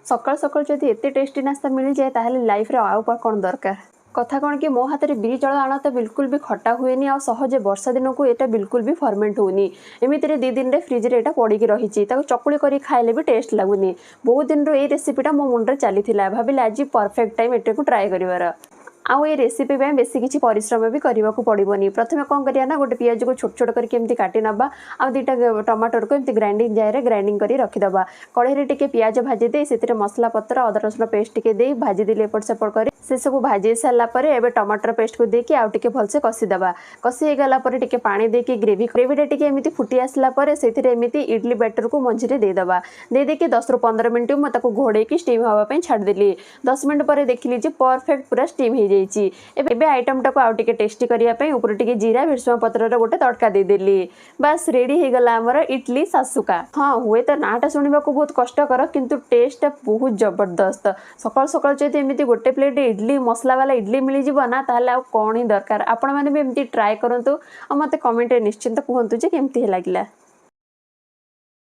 ସକାଳୁ ସକାଳୁ ଯଦି ଏତେ ଟେଷ୍ଟି ନାସ୍ତା ମିଳିଯାଏ, ତାହେଲେ ଲାଇଫ୍ରେ ଆଉ ବା କ'ଣ ଦରକାର? କଥା କ'ଣ କି, ମୋ ହାତରେ ବିରି ଚାଉଳ ଆଣ ତ ବିଲକୁଲ ବି ଖଟା ହୁଏନି ଆଉ ସହଜେ ବର୍ଷା ଦିନକୁ ଏଇଟା ବିଲକୁଲ ବି ଫର୍ମେଣ୍ଟ ହେଉନି। ଏମିତିରେ 2 ଦିନରେ ଫ୍ରିଜରେ ଏଇଟା ପଡ଼ିକି ରହିଛି। ତାକୁ ଚକୁଳି କରି ଖାଇଲେ ବି ଟେଷ୍ଟ ଲାଗୁନି। ବହୁତ ଦିନରୁ ଏଇ ରେସିପିଟା ମୋ ମୁଣ୍ଡରେ ଚାଲିଥିଲା। ଭାବିଲି ଆଜି ପରଫେକ୍ଟ ଟାଇମ୍ ଏଟାକୁ ଟ୍ରାଏ କରିବାର। ଆଉ ଏ ରେସିପି ପାଇଁ ବେଶୀ କିଛି ପରିଶ୍ରମ ବି କରିବାକୁ ପଡ଼ିବନି। ପ୍ରଥମେ କ'ଣ କରିବା ନା, ଗୋଟେ ପିଆଜକୁ ଛୋଟ ଛୋଟ କରିକି ଏମିତି କାଟି ନେବା ଆଉ 2ଟା ଟମାଟରକୁ ଏମିତି ଗ୍ରାଇଣ୍ଡିଂ ଜାରରେ ଗ୍ରାଇଣ୍ଡିଂ କରି ରଖିଦେବା। କଢ଼େଇରେ ଟିକେ ପିଆଜ ଭାଜି ଦେଇ ସେଥିରେ ମସଲା ପତ୍ର, ଅଦା ରସୁଣ ପେଷ୍ଟ ଟିକେ ଦେଇ ଭାଜିଦେଲି ଏପଟ ସେପଟ କରି। ସେସବୁ ଭାଜି ସାରିଲା ପରେ ଏବେ ଟମାଟର ପେଷ୍ଟକୁ ଦେଇକି ଆଉ ଟିକେ ଭଲସେ କଷିଦେବା। କଷି ହେଇଗଲା ପରେ ଟିକେ ପାଣି ଦେଇକି ଗ୍ରେଭିଟା ଟିକେ ଏମିତି ଫୁଟି ଆସିଲା ପରେ ସେଥିରେ ଏମିତି ଇଡଲି ବ୍ୟାଟରକୁ ମଝିରେ ଦେଇଦେବା। ଦେଇଦେଇକି 10ରୁ 15 ମିନିଟ୍ ମୁଁ ତାକୁ ଘୋଡ଼େଇକି ଷ୍ଟିମ୍ ହେବା ପାଇଁ ଛାଡ଼ିଦେଲି। 10 ମିନିଟ୍ ପରେ ଦେଖିଲି ଯେ ପରଫେକ୍ଟ ପୁରା ଷ୍ଟିମ୍ ହେଇଯାଇଛି। ଏବେ ଆଇଟମଟାକୁ ଆଉ ଟିକେ ଟେଷ୍ଟି କରିବା ପାଇଁ ଉପରେ ଟିକେ ଜିରା, ଭେସୁଙ୍ଗା ପତ୍ରର ଗୋଟେ ତଡ଼କା ଦେଇଦେଲି। ବାସ୍, ରେଡ଼ି ହେଇଗଲା ଆମର ଇଡଲି ଶାଶୁକା। ହଁ, ହୁଏତ ନାଁଟା ଶୁଣିବାକୁ ବହୁତ କଷ୍ଟକର, କିନ୍ତୁ ଟେଷ୍ଟଟା ବହୁତ ଜବରଦସ୍ତ। ସକାଳୁ ସକାଳୁ ଯଦି ଏମିତି ଗୋଟେ ପ୍ଲେଟ୍ ଇଡଲି, ମସଲା ବାଲା ଇଡଲି ମିଳିଯିବ ନା, ତାହେଲେ ଆଉ କ'ଣ ହିଁ ଦରକାର? ଆପଣମାନେ ବି ଏମିତି ଟ୍ରାଏ କରନ୍ତୁ ଆଉ ମୋତେ କମେଣ୍ଟରେ ନିଶ୍ଚିନ୍ତ କୁହନ୍ତୁ ଯେ କେମିତି ଲାଗିଲା।